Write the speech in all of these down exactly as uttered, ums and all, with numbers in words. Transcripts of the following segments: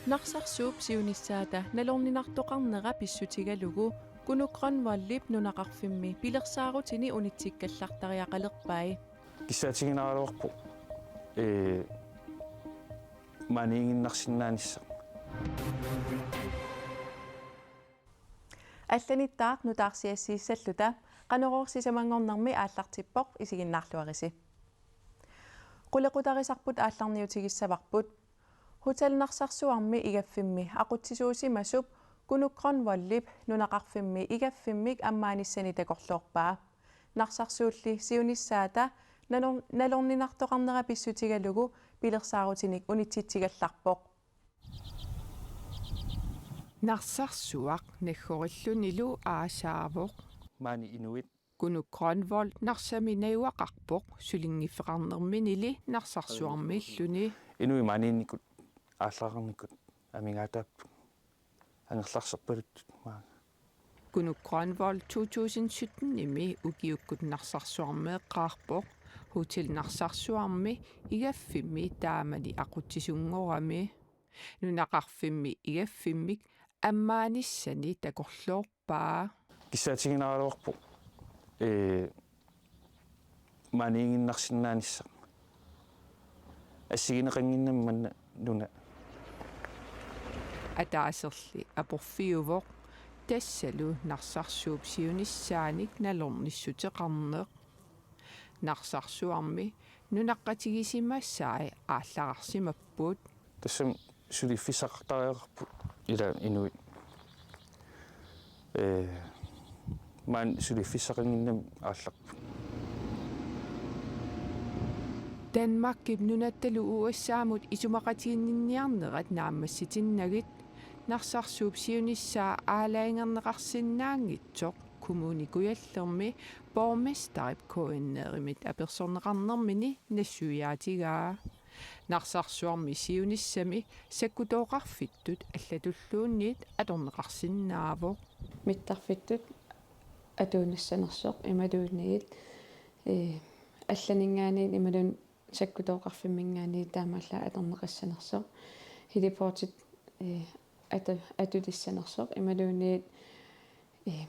Narsarsuup siunissaata nalorninartoqarnera pissutigalugu Kunuk Grønvoldip nunaqarfimmi pilersaarutini unitsikkallartariaqalerpai. Kissaatiginaraluarpoq, ee, maaniiginnarsinnaanissaq. Allanittaaq nutaarsiassiissalluta, Qanorooq sisamanngornermi aallartippoq, isiginnaarluarisi. Qulequtarisarput aallarniutigissavarput. Hotel Narsarsuarmi igaffimmi aqutsisuusimasup Kunuk Grønvoldip nunaqarfimmi igaffimmik ammaanissani takorloorpaa. Narsarsuulli siunissaata nalor-, nalorninartoqarnera pissutigalugu pilersaarutinik unitsitsigallarpoq. Narsarsuaq naggorillunilu aasaavoq. Maani inuit. Kunuk Grønvold Narsami najugaqarpoq sulinngiffeqarnerminili Narsarsuarmiilluni. Inuit maaniinnikkut aallaqarnikkut amigaataapput. Angerlarserpaluttut maanga. Kunuk Grønvold to tusind sytten-imi ukiukkut Narsarsuarmi eqqaarpoq. Hotel Narsarsuarmi igaffimmi taamani aqutsisunngorami. Nunaqarfimmi igaffimmik ammaanissani takorloorpaa. Kissaatiginaraluarpoq, ee, maaniiginnarsinnaanissaq. Assigineqannginnami manna nuna. Ataaserli aporfiuvoq, tassalu Narsarsuup siunissaanik nalornissuteqarneq. Narsarsuarmi nunaqqatigisimasai aallararsimapput. Tassami suliffissaqartariaqarput ila inuit. Ee, maani suliffissaqannginnami aallarput. Danmarkip nunattalu U S A-mut isumaqatiginninniarnerat naammassitinnagit Narsarsuup siunissaa aalajangerneqarsinnaanngitsoq Kommune Kujallermi borgmesterip K N R-imit apersorneqarnermini nassuiaatigaa. Narsarsuarmi siunissami sakkutooqarfittut allatulluunniit atorneqarsinnaavoq. Mittarfittut atuinissanersoq imaluunniit, ee, allaninngaanniit imaluunniit sakkutooqarfimminngaanniit taamaallaat atorneqassanersoq. Heliportit, ee, atu-, atulissanersoq imaluunniit, ee,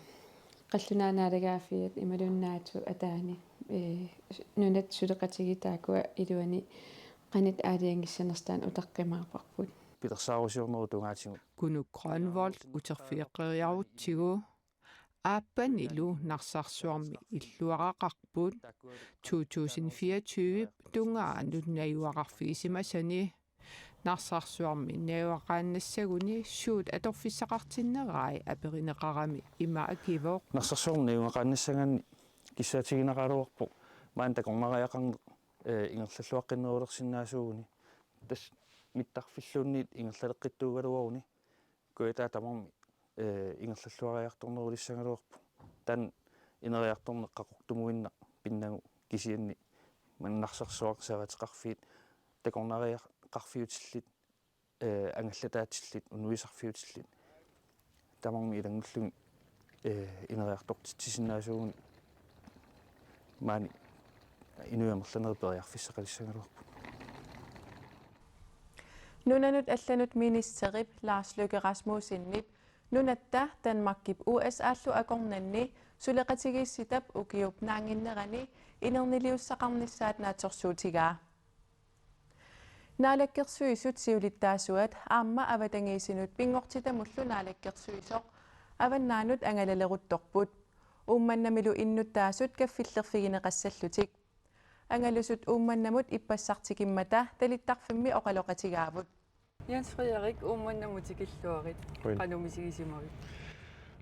qallunaat naalagaaffiat imaluunniit NATO ataani, ee, nunat suleqatigiit taakkua iluani qanoq aalajangissanersut taanna utaqqimaarparput. Pilersaarusiornerup tungaatigut. Kunuk Grønvold uterfigeqqeriarutsigu. Aappanilu Narsarsuarmi illuaraqarput. To tusind fireogtyve tungaanut najugaqarfigisimasani. Narsarsuarmi najugaqaannassaguni suut atorfissaqartinnerai aperineqarami ima akivoq. Narsarsuarmi najugaqaannassagaanni kissaatiginaraluarpoq maani takornariaqarneq, ee, ingerlalluaqqinnerulersinnaasuuguni. Tassa mittarfilluunniit ingerlaleqqittuugaluaruni. Kujataa tamarmi, ee, ingerlalluariartornerulissagaluarpoq. Taanna ineriartorneq Qaqortumuinnaq pinnagu kisianni maani Narsarsuaq savateqarfiit takornariaqarfiutillit, ee, angallataatillit, unnuisarfiutillit. Tamarmik ilanngullugit, ee, ineriartortitsisinnaasuuguni maani inuit amerlanerit periarfissaqalissagaluarput. Nunanut allanut ministerip Lars Løkke Rasmussenip nunatta Danmarkip U S A-llu akornanni suleqatigiissitap ukiup naannginnerani inerniliussaqarnissaat naatsorsuutigaa. Naalakkersuisut siulittaasuat aamma avatangiisinut pinngortitamullu naalakkersuisoq avannaanut angalaleruttorput. Uummannamilu innuttaasut kaffillerfigineqassallutik. Angalusut Uummannamut ippassaq tikimmata talittarfimmi oqaloqatigaavut. Jens Frederik, Uummannamut tikilluarit. Qujan. Qanoq misigisimavit?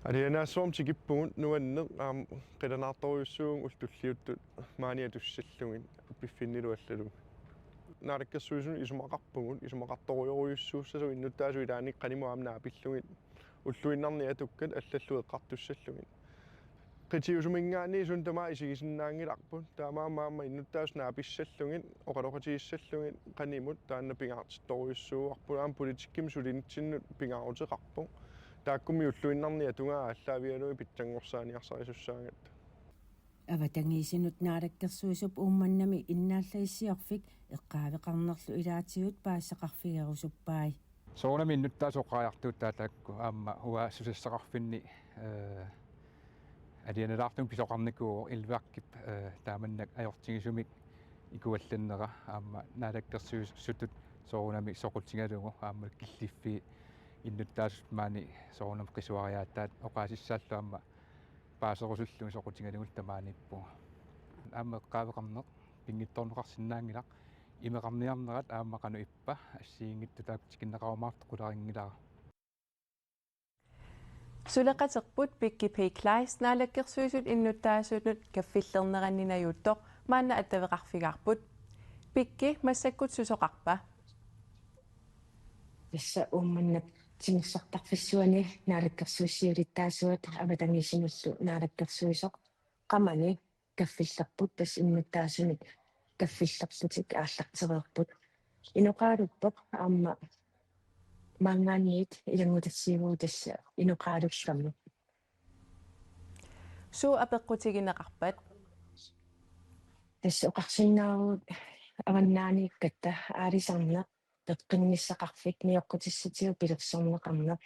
Alianaassuarmut tikippugut, nuanneq aamma qilanaartorujussuuvugut ullut tulliuttut maani atussallugit piffinnilu allalugit. Naalakkersuisunut isumaqarpugut, isumaqartorujorujussuussasoq innuttaasut ilaanni qanimut aamma naapillugit ulluinnarni atukkat allallu eqqartussallugit. Qitiusuminngaanniit suna tamaat isigisinnaanngilarput. Taamaammat aamma innuttaasut naapissallugit, oqaloqatigissallugit qanimut taanna pingaartittorujussuuarput. Aamma politikkimi sulinitsinnut pingaaruteqarpoq. Taakkummi ulluinnarni atugaat aallaavigalugit pitsanngorsaaniarsarisussaagatta. Avatangiisinut naalakkersuisup Uummannami innaallagissiorfik eqqaaveqarnerlu ilaatigut paasisaqarfigerusuppai. Soorunami innuttaasut oqariartuutaat taakku aamma uanga susassaqarfinni, eh, alianalaartumik pisoqarnikuuvoq illuaqqap, eh, taamannak ajortigisumik ikuallannera aamma naalakkersuisutut soorunami soqutigalugu aamma killiffiit innuttaasut maani soorunami qisuariaataat oqaasissaallu aamma paaserusullugit soqutigalugit tamaaniippugut. Aamma eqqaaveqarneq pinngitsoorneqarsinnaanngilaq, imeqarniarnerat aamma qanoq ippa assigiinngitsut taakku tikinneqarumaartut qularinngilara. Suleqaterput Pikki P. Kleist naalakkersuisut innuttaasunut kaffillerneranni najuuttoq maanna attaveqarfigaarput. Pikki, massakkut susoqarpa? Tassa Uummannap timersortarfissuani naalakkersuisut siulittaasuat avatangiisinullu naalakkersuisoq qamani kaffillerput, tassa innuttaasunut kaffillerputik aallartereerput. Inoqaaluppoq aamma maanngaanniit ilanngutassiivugut tassa inoqaaluppammi. Suut apeqqutigineqarpat? Tassa oqarsinnaavugut avannaaniikkatta aalisarneq, peqqinnissaqarfik, nioqqutissatigut pilersorneqarneq,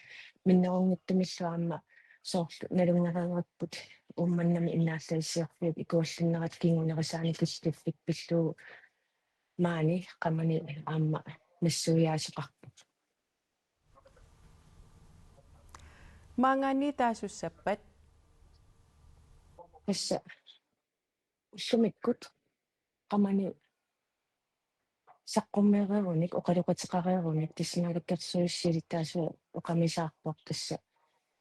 minnerunngitsumillu aamma soorlu nalunngereeripput Uummannami innaallagissiorfiup ikuallannerat kingunerisaanik killiffik pillugu maani qamani aamma nassuiaasoqarpoq. Maanngaanniit taasussappat? Tassa ullumikkut qamani saqqummeereerunik, oqaloqateqareerunik, tassa naalakkersuisut siulittaasuat oqamisaarpoq, tassa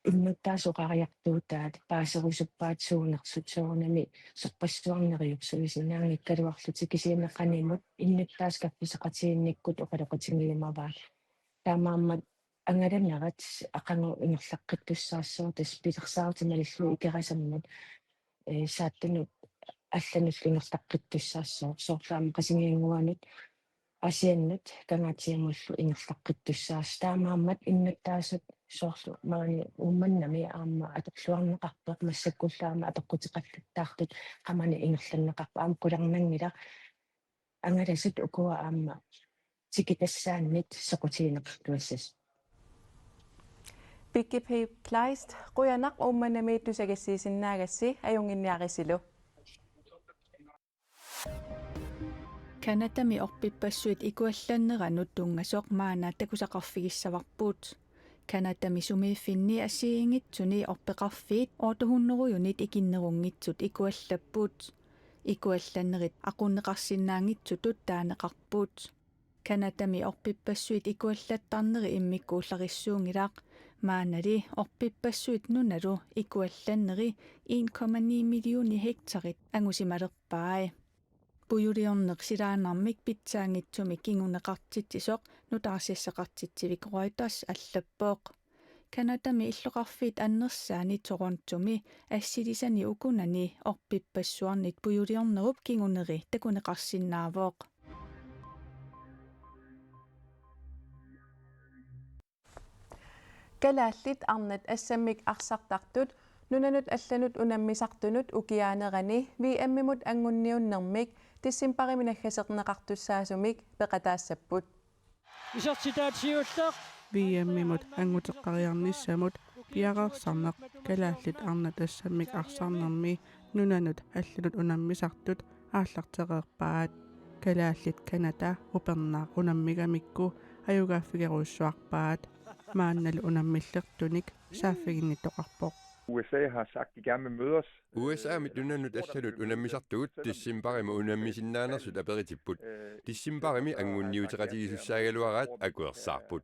innuttaasut oqariartuutaat paaserusuppaat suunersut, soorunami sorpassuarnik neriorsuisinnaanngikkaluarlutik, kisianni qanimut innuttaasut kaffisaqatigiinnikkut oqaloqatigiumavaat. Taamaammat angalanerat aqagu ingerlaqqittussaassooq, tassa pilersaarutit malillugu Ikerasamut, eh, Saattunut allanullu ingerlaqqittussaassooq, soorlu aamma Qasigiannguanut, Aasiannut Kangaatsiamullu ingerlaqqittussaasoq. Taamaammat innuttaasut soorlu maani Uummannami aamma atorluarneqarpoq, massakkullu aamma apeqqutikallattaartut qamani ingerlanneqarput, aamma qularnanngilaq angalasut ukua aamma tikitassaannit soqutigineqartuassasut. Pikki P. Kleist, qujanaq Uummannamiit tusagassiisinnaagassi, ajunnginniarisilu. Canadami orpippassuit ikuallanneranut tunngasoq maanna takusaqarfigissavarput. Canadami sumiiffinni assigiinngitsuni orpeqarfiit otte hundredenit ikinnerunngitsut ikuallapput. Ikuallannerit aqunneqarsinnaanngitsutut taaneqarput. Canadami orpippassuit ikuallattarneri immikkuullarissuunngilaq. Maannali orpippassuit nunalu ikuallanneri en komma ni millioner hektarit angusimalerpai. Pujuliorneq silaannarmik pitsaanngitsumik kinguneqartitsisoq nutaarsiassaqartitsivik Reuters allappoq. Canadami illoqarfiit annersaanni Torontomi assilisani ukunani orpippassuarnit pujuliornerup kinguneri takuneqarsinnaavoq. Kalaallit arnat assammik arsartartut nunanut allanut unammisartunut ukiaanerani V M-imut angunniunnermik decembarimi naggaserneqartussaasumik peqataassapput. Isertitaat siulleq. V M-imut anguteqqariarnissamut piareersarneq kalaallit arnat assammik arsarnermi nunanut allanut unammisartut aallartereerpaat. Kalaallit Canada upernaaq unammigamikku ajugaaffigerujussuarpaat. Maannalu unammillertunik saaffiginnittoqarpoq. U S A har sagt, de gerne vil møde os. U S A-mit nunanut allanut unammisartugut decembarimi unammisinnaanersut aperitipput. Decembarimi angunniuteqatigisussaagaluaraat akuersaarput.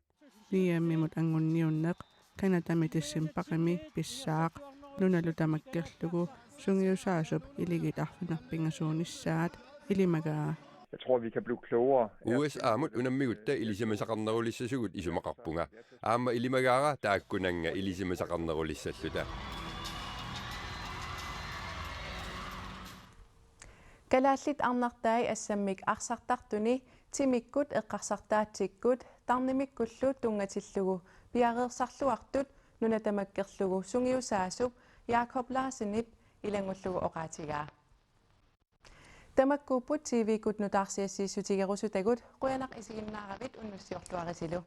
V M-imut angunniunneq Canadami decembarimi pissaaq, nunalu tamakkerlugu sungiusaasup iligiit arfineq-pingasuunissaat ilimagaa. Jeg tror, vi kan blive klogere. U S A-mut unammigutta ilisimasaqarnerulissasugut isumaqarpunga. Aamma ilimagaara taakkunannga ilisimasaqarnerulissalluta. Kalaallit arnartai assammik arsartartuni timikkut, eqqarsartaatsikkut tarnimikkullu tunngatillugu piareersarluartut nuna tamakkerlugu sungiusaasup Jakob Larsenip ilanngullugu oqaatigaa. Tamakkuupput T V-kkut nutaarsiassiissutigerusutagut, qujanaq isiginnaaravit, unnussiorluarisilu.